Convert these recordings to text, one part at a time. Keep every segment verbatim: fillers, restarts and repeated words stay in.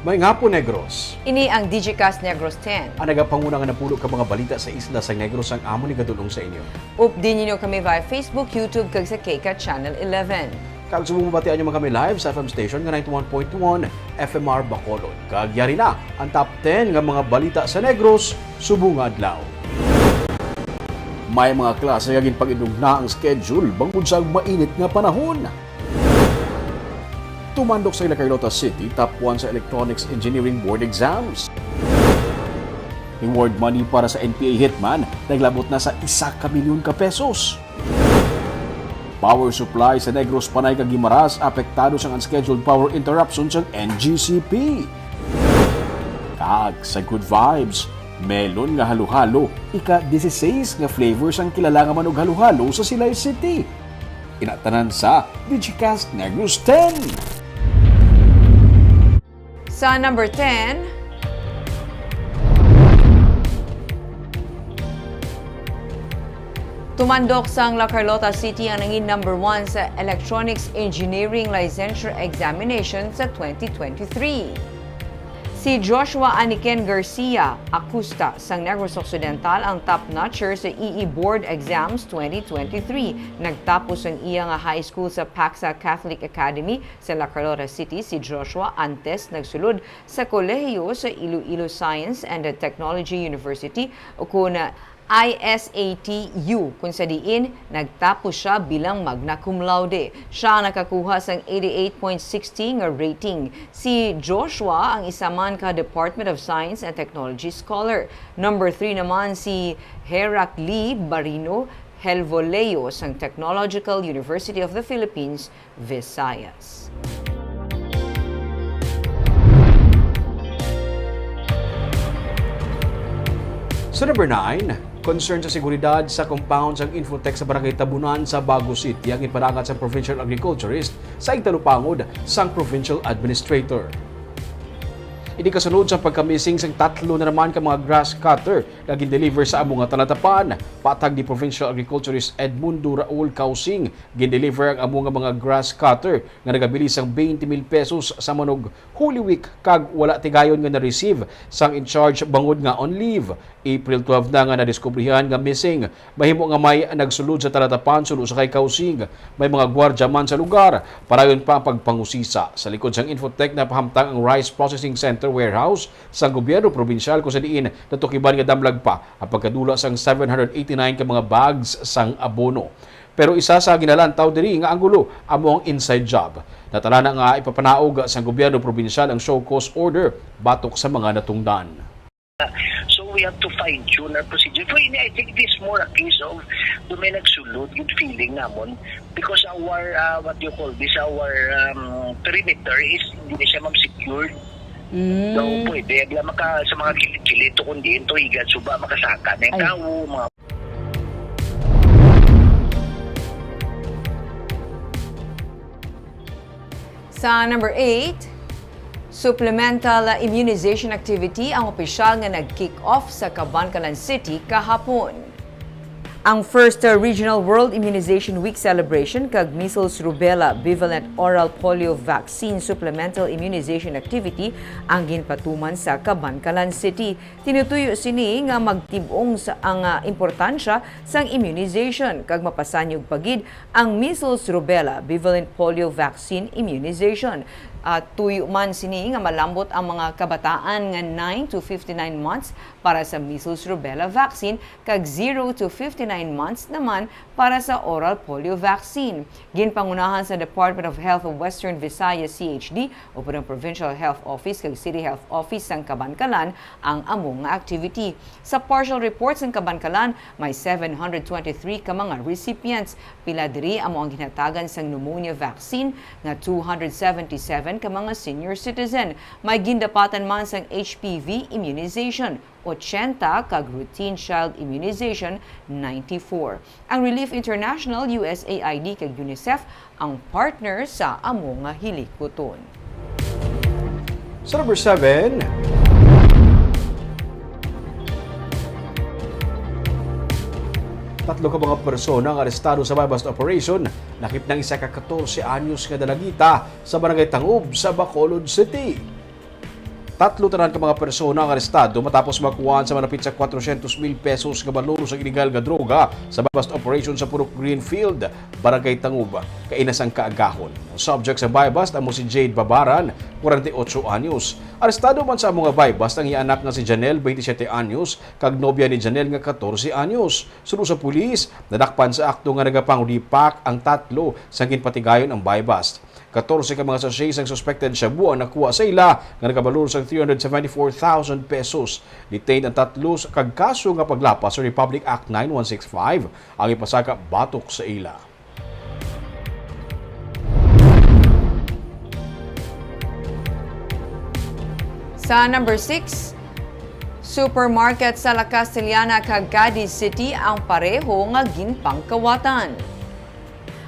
Maayong hapon, Negros. Ini ang Digicast Negros ten. Ang nagapanguna nga napulo ka mga balita sa isla sa Negros ang amon igadul-ong sa inyo. Updi ninyo kami via Facebook, YouTube, kag sa KCAT Channel eleven. Kag subong mabatian nyo man kami live sa F M station nga ninety-one point one F M R Bacolod. Kag yari na ang top ten nga mga balita sa Negros subong nga adlaw. May mga klase nga ginpag-inugna ang schedule bangod sa mainit nga panahon. Tumandok sa La Carlota City, top one sa Electronics Engineering Board exams. Reward money para sa N P A hitman naglabot na sa isa ka milyon ka pesos. Power supply sa Negros, Panay, kag Guimaras apektado sang unscheduled power interruption sang N G C P. Kag sa Good Vibes, melon nga halo-halo, ika-dieciséis nga flavor sang kilala nga manug halo-halo sa Silay City. Ina tanan sa Digicast Negros ten. Sa number ten, tumandok sang La Carlota City ang nangin number one sa Electronics Engineering Licensure Examination sa twenty twenty-three. Si Joshua Aniken Garcia Acusta sang Negros Occidental ang top notcher sa E E Board Exams twenty twenty-three. Nagtapos ang iya nga high school sa Paxa Catholic Academy sa La Carlota City si Joshua antes nagsulod sa kolehiyo sa Iloilo Science and Technology University, o kon I S A T U, kung sa diin nagtapos siya bilang magna cum laude. Siya ang nakakuha sang eighty-eight point sixty nga rating. Si Joshua ang isa man ka Department of Science and Technology scholar. Number three naman si Heracli Barino Helvoleo sang Technological University of the Philippines, Visayas. Sa number nine, concern sa seguridad sa compound sang Infotech sa Barangay Tabunan sa Bago City ang ipadagat sa provincial agriculturist sa igtalupangod sang provincial administrator. Ini kasunod sa pagkamising sang tatlo na naman ka mga grass cutter nga gindeliver sa amo nga talatapan. Patag ni Provincial Agriculturist Edmundo Raul Causing, gindeliver ang amo nga mga grass cutter nga nagabilis sang twenty mil pesos sa manog Holy Week kag wala tigayon nga na-receive sang in-charge bangod nga on leave. April twelve na nga nadiskubrihan nga missing. Mahimo nga may nagsulod sa talatapan suno sa kay Causing. May mga gwardya man sa lugar. Padayon pa ang pagpangusisa. Sa likod sang Infotech, napahamtang ang Rice Processing Center warehouse sang gobyerno probinsyal, kung sa diin natukiban nga damlag pa ang pagkadula sang seven hundred eighty-nine ka mga bags sang abono. Pero isa sa ginalantaw diri nga anggulo amo ang inside job. Natala na nga ipapanaog sang gobyerno probinsyal ang show cause order batok sa mga natungdan. So we have to fine-tune our procedure. For ini, I think it is more a case of kung may nagsulod, good feeling namon, because our, uh, what do you call this, our um, perimeter is hindi na siya, ma'am, secured. Mm. So pwede, wala maka, sa mga kilid-kilid, to kundi ito, higad, suba, makasaka na yung tao, mga Sa number eight, supplemental immunization activity ang opisyal nga nag-kick off sa Kabankalan City kahapon. Ang first Regional World Immunization Week celebration kag Measles, Rubella, Bivalent Oral Polio Vaccine Supplemental Immunization Activity ang ginpatuman sa Kabankalan City. Tinutuyo sini nga magtib-ong sa ang ah, importansya sang immunization kag mapasanyog pa gid ang measles, rubella, bivalent polio vaccine immunization. Ah, tuyo man sini nga malambot ang mga kabataan nga nine to fifty-nine months para sa measles, rubella vaccine kag zero to fifty-nine months naman para sa oral polio vaccine. Ginpangunahan sa Department of Health of Western Visayas, C H D, upod ang Provincial Health Office kag City Health Office sang Kabankalan ang amo nga activity. Sa partial report sang Kabankalan, may seven hundred twenty-three ka mga recipients. Pila diri amo ang ginhatagan sang pneumonia vaccine, nga two hundred seventy-seven ka mga senior citizen. May gindapatan man sang H P V immunization, ochenta, kag routine child immunization, ninety-four. Ang Relief International, U S A I D, kag UNICEF ang partner sa amo nga hilikuton. Sa number seven, tatlo ka mga persona ang arestado sa buy-bust operation nakip ng isa ka katorse anyos nga dalagita sa Barangay Tangub sa Bacolod City. Tatlo tanan ka mga persona ang arestado matapos makuhaan sa malapit sa kwatrocientos mil pesos nga balor sa iligal nga droga sa bust operation sa Purok Greenfield, Barangay Tangub, kaina sang kaagahon. Ang subject sa buy-bust amo si Jade Babaran, kwarenta y ocho anyos. Arestado man sa amo nga buy-bust ang iya anak nga si Janelle, twenty-siyete anyos, kag nobya ni Janelle nga katorse anyos. Suno sa pulis, nadakpan sa akto nga nagapang-repack ang tatlo sang ginpatigayon ang buy-bust. Katorse ka mga sachet sang suspected shabu ang nakuha sa ila nga nagabalor sang three hundred seventy-four thousand pesos. Detained ang tatlo sa kag kaso nga paglapas sa Republic Act nine one six five ang ipasaka batok sa ila. Sa number six, supermarket sa La Castellana kag Cadiz City ang pareho nga ginpangkawatan.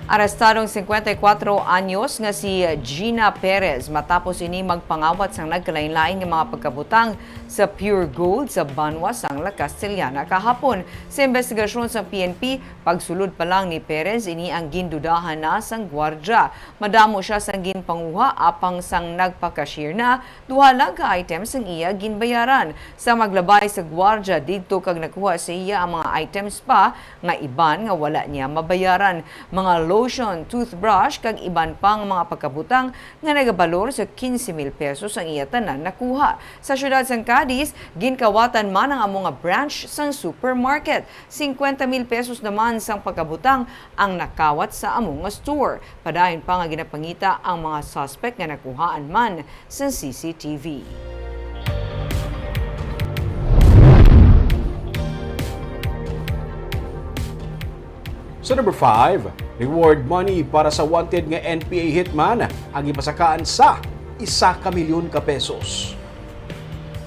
Arestado ang singkwenta y kuwatro anyos nga si Gina Perez matapos ini magpangawat sang nagkalain-lain nga mga pagkabutang sa Pure Gold sa banwa sang La Castellana kahapon. Sa imbestigasyon sang P N P, pagsulod pa lang ni Perez, ini ang gindudahan na sang gwardya. Madamo sia sang ginpanguha, apang sang nagpa-cashier na, duha lang ka items ang iya ginbayaran. Sa maglabay sa gwardya didto kag nakuha sa iya ang mga items pa nga iban nga wala niya mabayaran, mga lotion, toothbrush, kag iban pa nga mga pagkabutang nga nagabalor sa quince mil pesos ang iya tanan nakuha. Sa siyudad sang Cadiz, ginkawatan man ang amo nga branch sang supermarket. Singkwenta mil pesos naman sang pagkabutang ang nakawat sa amo nga store. Padayon pa nga ginapangita ang mga suspect nga nakuhaan man sa C C T V. Sa number five, reward money para sa wanted nga N P A hitman ang gipasakaan sa isa ka milyon ka pesos.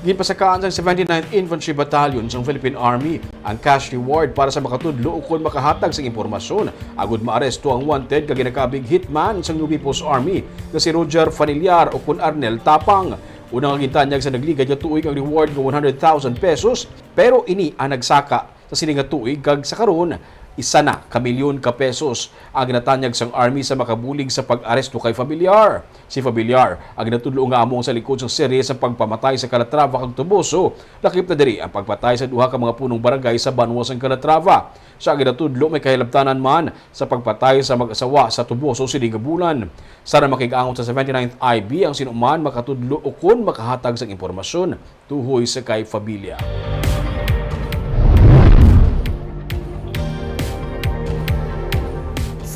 Ginpasakaan sang seventy-ninth Infantry Battalion sang Philippine Army ang cash reward para sa makatudlo ukon makahatag sang impormasyon agud maaresto ang wanted nga ginakabig hitman sang New People's Army nga si Roger Fanillar ukon Arnel Tapang. Una nga gintanyag sa nagligad nga tuig ang reward nga one hundred thousand pesos, pero ini ang nagsaka sa sini nga tuig kag sa karon, isa na ka milyon ka pesos ang ginatanyag sang Army sa makabulig sa pag-aresto kay Familiar. Si Familiar ang ginatudlo nga amo ang sa likod sang serye sa pagpamatay sa Calatrava kag Toboso, lakip na diri ang pagpatay sa duha ka mga punong barangay sa banwa sang Calatrava. Siya ang ginatudlo may kahilabtanan man sa pagpatay sa mag-asawa sa Toboso sini nga bulan. Sa makig-angot sa seventy-ninth I B ang sinuman makatudlo ukon makahatag sang impormasyon tuhoy sa kay Familia.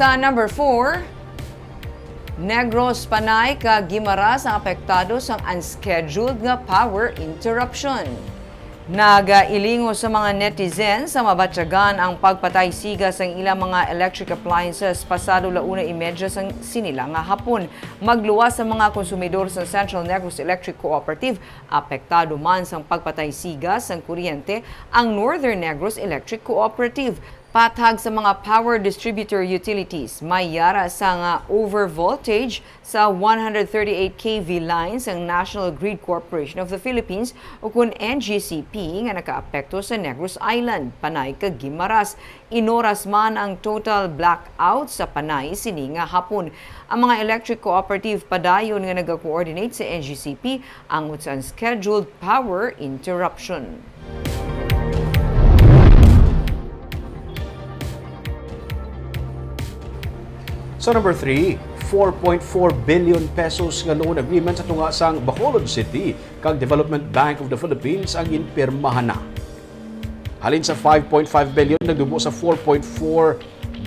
Sa number four, Negros, Panay, kag Guimaras ang apektado sang unscheduled nga power interruption. Nagailingo sa mga netizens sa mabatyagan ang pagpatay siga sang ilang mga electric appliances pasado la una y media sang sini la nga hapon. Magluwas sa mga konsumidor sa Central Negros Electric Cooperative. Apektado man sang pagpatay siga sang kuryente ang Northern Negros Electric Cooperative. Pathag sa mga power distributor utilities, may yara sang overvoltage sa one hundred thirty-eight K V line sang National Grid Corporation of the Philippines, ukon N G C P, nga nakaapekto sa Negros Island, Panay kag Guimaras. Inoras man ang total blackout sa Panay sini nga hapon. Ang mga electric cooperative padayon nga nagakoordinate sa N G C P angot sa unscheduled power interruption. Sa number three, four point four billion pesos nga loan agreement sa tunga sang Bacolod City kag Development Bank of the Philippines ang ginpirmahan na. Halin sa five point five billion, nagdubo sa four point four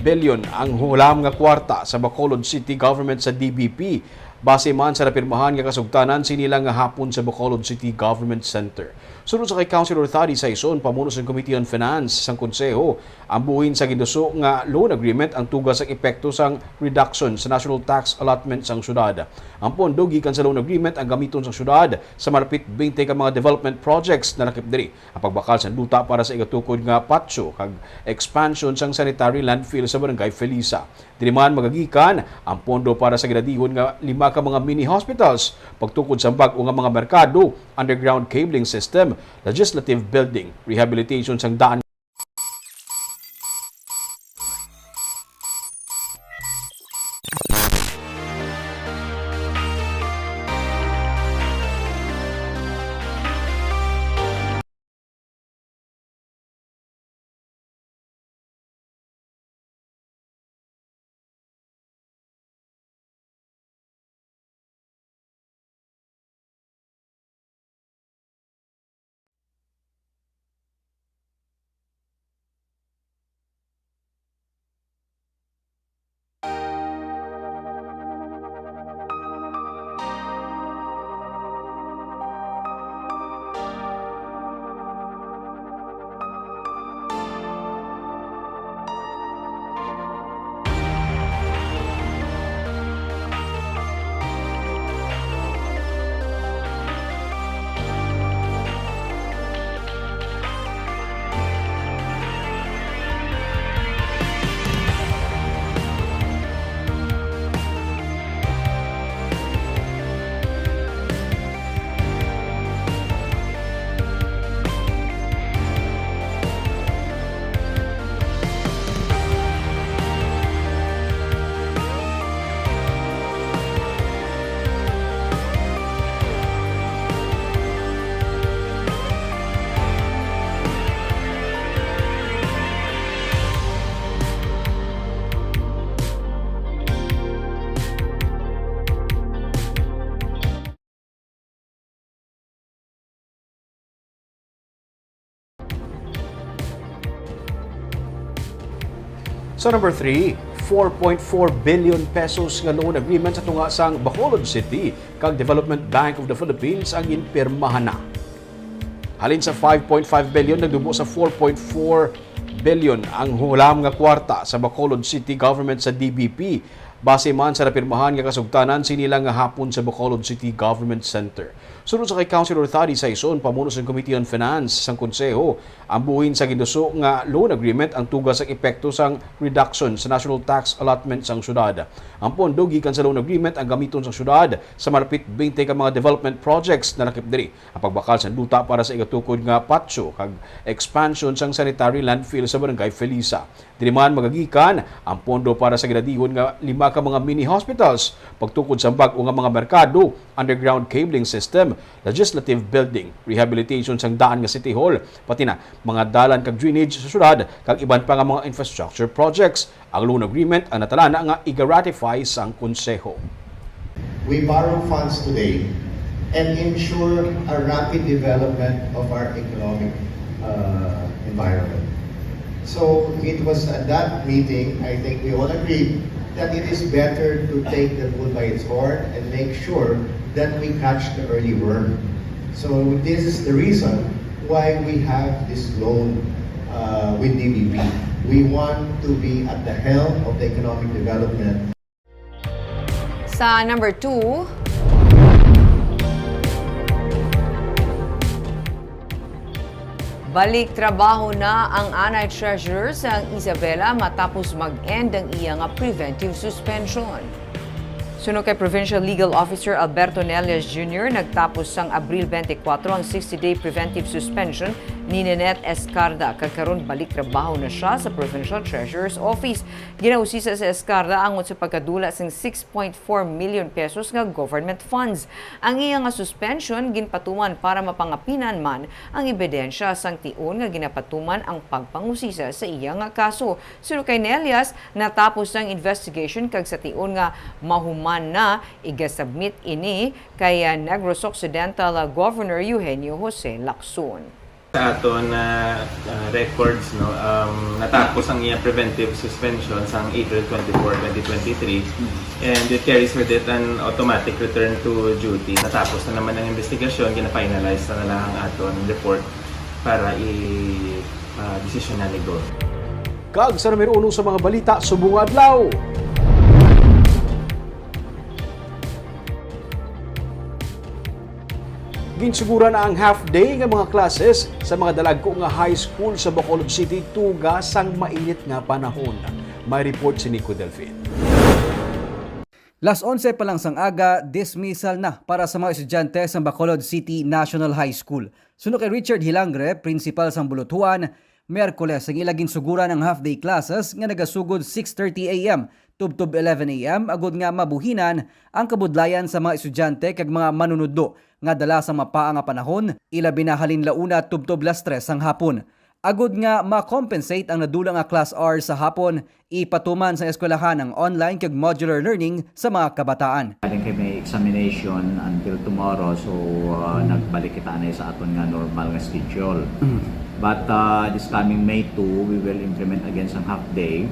billion ang hulam nga kwarta sa Bacolod City Government sa D B P. Base man sa napirmahan nga kasugtanan, sini la nga hapon sa Bacolod City Government Center. Suno sa kay Councilor Thady Saison, pamuno sang Committee on Finance sang Konseho, ang buhin sa ginduso nga loan agreement ang tuga sang epekto sang reduction sa national tax allotment sang syudad. Ang pondo gikan sa loan agreement ang gamiton sang syudad sa malapit twenty ka mga development projects na lakip diri ang pagbakal sang duta para sa igatukod nga patio kag expansion sang sanitary landfill sa Barangay Felisa. Diri man magagikan ang pondo para sa ginadihon nga lima ka mga mini hospitals, pagtukod sang bag-o nga mga merkado, underground cabling system, legislative building, rehabilitation sang daan. Sa number three, four point four billion pesos nga loan agreement sa tunga sang Bacolod City kag Development Bank of the Philippines ang ginpirmahan na. Halin sa five point five billion, nagdubo sa four point four billion ang hulam nga kwarta sa Bacolod City Government sa D B P. Base man sa napirmahan nga kasugtanan, sini lang nga hapon sa Bacolod City Government Center. Suno sa kay Councilor Thady Saison, pamuno sang Committee on Finance sang Konseho, ang buhin sa ginduso nga loan agreement ang tuga sang epekto sang reduction sa national tax allotment sang syudad. Ang pondo gikan sa loan agreement ang gamiton sang syudad sa malapit twenty ka mga development projects na lakip diri ang pagbakal sang duta para sa igatukod nga patio kag expansion sang sanitary landfill sa Barangay Felisa. Diri man magagikan ang pondo para sa ginadihon nga lima ka mga mini hospitals, pagtukod sa bag-o nga mga merkado, underground cabling system, legislative building, rehabilitation sang daan nga City Hall, pati na mga dalan kag drainage sa syudad, kag iban pa nga mga infrastructure projects. Ang loan agreement ang natalana nga iga-ratify sang Konseho. We borrow funds today and ensure a rapid development of our economic uh, environment. So it was at that meeting, I think we all agreed that it is better to take the bull by its horn and make sure that we catch the early worm. So this is the reason why we have this loan uh, with D B P. We want to be at the helm of the economic development. Sa number two, balik trabaho na ang anay treasurer sang Isabela matapos mag-end ang iya nga preventive suspension. Suno kay Provincial Legal Officer Alberto Nelias Junior, nagtapos sang Abril twenty-four ang sixty-day preventive suspension ni Ninette Escarda, kag karon balik trabaho na siya sa Provincial Treasurer's Office. Ginausisa si Escarda angot sa pagkadula sing six point four million pesos nga government funds. Ang iya nga suspension ginpatuman para mapangapinan man ang ebidensya sang tion nga ginapatuman ang pagpangusisa sa iya nga kaso. Suno kay Nelias, natapos ang investigation kag sa tion nga mahuman na, igasubmit ini kay, ah, Negros Occidental, ah, Governor Eugenio Jose Lacson. Sa aton na ah, records, no, um, natapos ang iya preventive suspension sang April twenty-four, twenty twenty-three, and it carries with it an automatic return to duty. Natapos na naman ang investigasyon, gina-finalize na, na lang ang aton report para i ah, desisyon na ni Gov. Kag sa numero uno sa mga balita subong nga adlaw. Ginsuguran na ang half day nga mga classes sa mga dalagko nga high school sa Bacolod City tuga sang mainit nga panahon. May report si Nico Delfin. Las onse pa lang sang aga, dismissal na para sa mga estudyante sa Bacolod City National High School. Suno kay Richard Hilangre, principal sang Bulutuan, Miyerkules ang ila ginsuguran ang half-day classes nga nagasugod six thirty a m tubtob eleven a m agod nga mabuhinan ang kabudlayan sa mga estudyante kag mga manunudlo nga dala sa mapaa nga panahon, ilabi na halin la una tubtob las tres sang hapon. Agod nga ma-compensate ang nadula nga class hours sa hapon, ipatuman sa eskwelahan ang online kag modular learning sa mga kabataan. Galing kay may examination until tomorrow, so uh, nagbalik kita na sa aton nga normal nga schedule. But uh, this coming May two, we will implement again sang half day.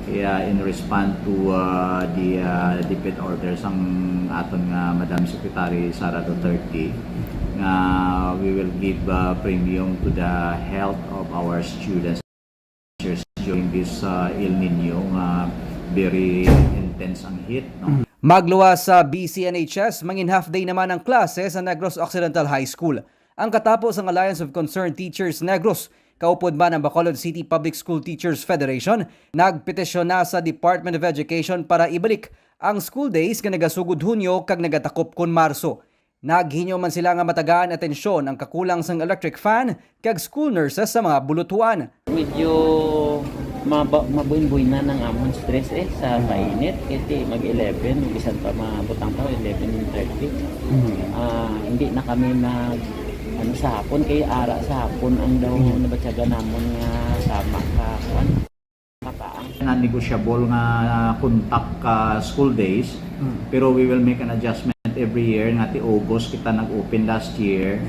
Kaya in respond to uh, the uh, DepEd order sang aton nga Madam Secretary Sara Duterte, nga we will give uh, premium to the health of our students during this uh, El Nino nga very intense ang heat. No? Magluwas sa B C N H S, mangin half day naman ang klase sa Negros Occidental High School. Ang katapo sang Alliance of Concerned Teachers Negros, kaupod man ang Bacolod City Public School Teachers Federation, nagpetisyon na sa Department of Education para ibalik ang school days nga nagasugod Hunyo kag nagatakop kon Marso. Naghinyo man sila nga matagaan atensyon ang kakulang sang electric fan kag school nurses sa mga bulutuan. Medyo maba- mabuin-buin na ng amon stress eh sa painit kasi mag eleven, bisan pa mabutang pa eleven thirty. Ah, hindi na kami na ano sa hapon kay ara sa hapon ang daw nabatyagan namon nga sama ka kuan. Non-negotiable nga contact ka school days, pero we will make an adjustment every year nga ti August kita nag-open last year.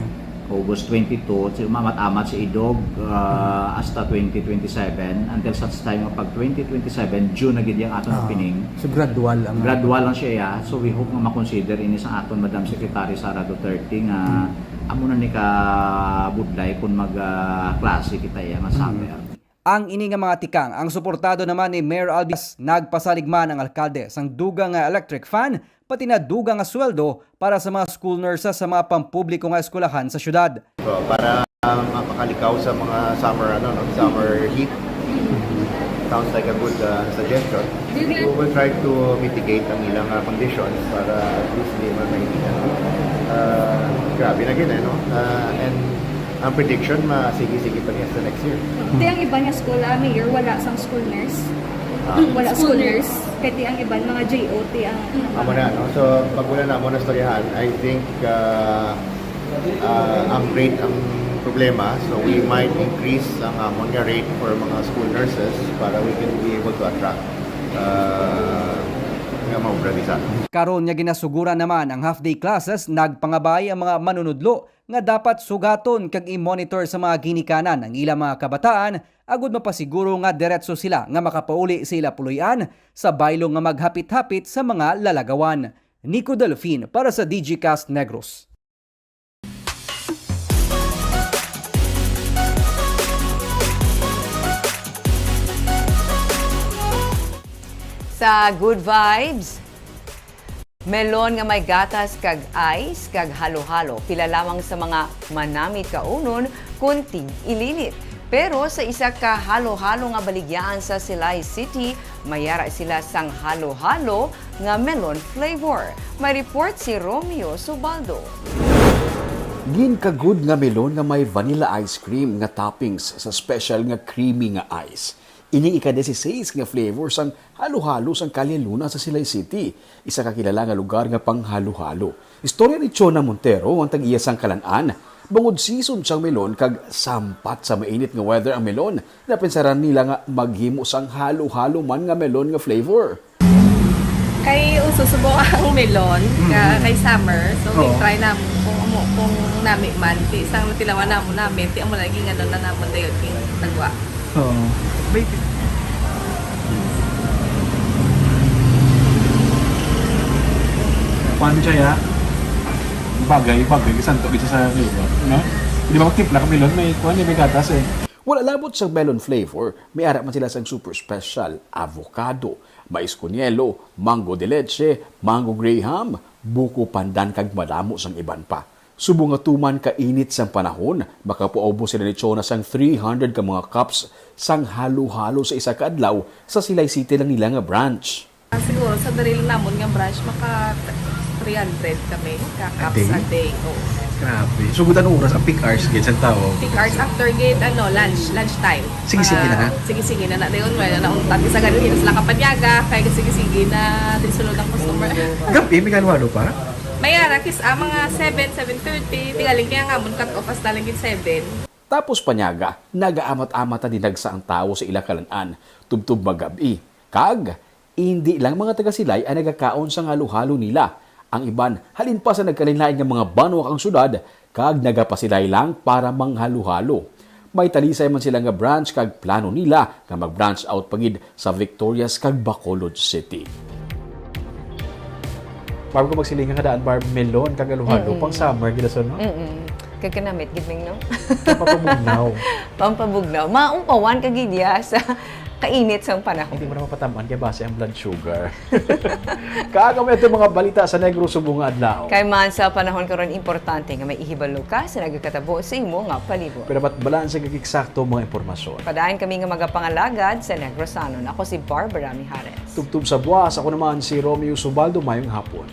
August twenty-two, si umamat-amat si Idog, ah, hasta twenty twenty-seven, until such time nga pag twenty twenty-seven, June na gid ang aton Ah, opening. So gradual ang Gradual lang siya, ya. So we hope nga makonsider ini sa aton Madam Secretary Sara Duterte nga Mm. amo na ni ka budlay kung mag, ah, klase kita, ya, nga Mm. summer. Ang ini nga mga tikang ang suportado naman ni Mayor Albias. Nagpasalig man ang alkalde sang dugang nga electric fan, pati na dugang nga sweldo para sa mga school nurses sa mga pampubliko nga eskwelahan sa syudad. So, para, ah, mapakalikaw sa mga summer, ano, no, summer heat, sounds like a good, ah, suggestion. We will try to mitigate ang ilang, ah, conditions para at least hindi man mainit. Ah, grabe na gid, eh, no? Ah, and ang prediction, ma-, sige-sige pa niya sa next year. Ti ang iban nga school, ah, Mayor, wala sang school nurse. Ah. Wala school nurse. Kay ti ang iban, mga J O T ang Amo na, no? So, pag wala na mo na istoryahan, I think, ah, ah, ang rate ang problema. So, we might increase ang amon nga rate for mga school nurses para we can be able to attract, ah, nga mga obralista. Karon nga ginasuguran naman ang half-day classes, nagpangabay ang mga manunudlo nga dapat sugaton kag i-monitor sa mga ginikanan ang ilang mga kabataan agud mapasiguro nga diretso sila nga makapauli sa ila puloy-an sa baylo nga maghapit-hapit sa mga lalagawan. Nico Delfin para sa Digicast Negros. Sa Good Vibes, melon nga may gatas kag ice kag halo-halo, pila lamang sa mga manamit kaunon kon tig-ililit. Pero sa isa ka halo-halo nga baligyaan sa Silay City, may ara sila sang halo-halo nga melon flavor. May report si Romeo Subaldo. Ginkagud nga melon nga may vanilla ice cream nga toppings sa special nga creamy nga ice. Ining ika-dieciséis nga flavor sang halo-halo sang Calle Luna sa Silay City, isa ka kilala nga lugar nga panghalo-halo. Istorya ni Chona Montero, ang tag-iya sang Kalan-an, bangod season sang melon kag sampat sa mainit nga weather ang melon, napinsaran nila nga maghimo sang halo-halo man nga melon nga flavor. Kay uso subong ang melon ka, Mhm. kay summer. So, Oo. try namin kung amo, kung nami man. Ti isang natilawan namo namin, ti amo lagi nga doon na naman dayon kay nagwa. Oo. May Kuan siya, ya. Bagay, bagay, kay santo gid siya sa flavor, no? Di ba, magtimpla ka melon, may kuan, may gatas, eh. Wala labot sa melon flavor, may ara man sila sang super special, avocado, mais con hielo, mango de leche, mango graham, buko pandan, kag madamo sang iban pa. Subong nga tuman ka init sang panahon, makapaubos sila ni Chona sang three hundred ka mga cups sang halo-halo sa isa ka adlaw sa Silay City lang nila nga branch. Ah, siguro sa diri lang namon nga branch, maka three hundred kami ka cups a day. A day? Oo. Grabe. So, good, anong oras ang peak hours gid sa tao? Peak hours after gid, ano, lunch, lunch time. Sige-sige na na? Ah, sige-sige na na. Dayon, wala na, nauntat. Isa ganun, sila kapanyaga, kaya sige-sige na, din sulod ang customer. Gabi, may halo-halo pa? May ara, kis-, ah, mga seven, seven thirty, tingaling kaya nga, mun cut off, as na lang gid seven. Tapos panyaga, nagaamat-amat na dinagsa ang tawo sa ila kalan-an, tubtob magab-i. Kag, indi lang mga taga-Silay ang nagakaon sang halo-halo nila. Ang iban, halin pa sa nagkalainlain nga mga banwa kang syudad, kag nagapasilay lang para manghalo-halo. May talisay man sila nga branch kag plano nila nga mag-branch out pa gid sa Victorias kag Bacolod City. Barb, kung magsilingan nga daan, Barb, melon kag halo-halo, Mm-mm. pang summer gid, no? Mm-mm. Kag kanamit gid ning, no? Pampabugnaw. Pampabugnaw. Maumpawan ka gid ya sa kainit sang panahon. Hindi mo na mapatamaan kay base ang blood sugar. Kag amo ito mga balita sa Negros subong nga adlaw. Kay man sa panahon karon, importante nga may ihibalo ka sa nagakatabo sa imo nga palibot. Pero bat balanse kag eksakto mga impormasyon. Padayon kami nga magapangalagad sa Negrosanon. Ako si Barbara Mijares. Tubtob sa buwas, ako naman si Romeo Subaldo. Mayong hapon.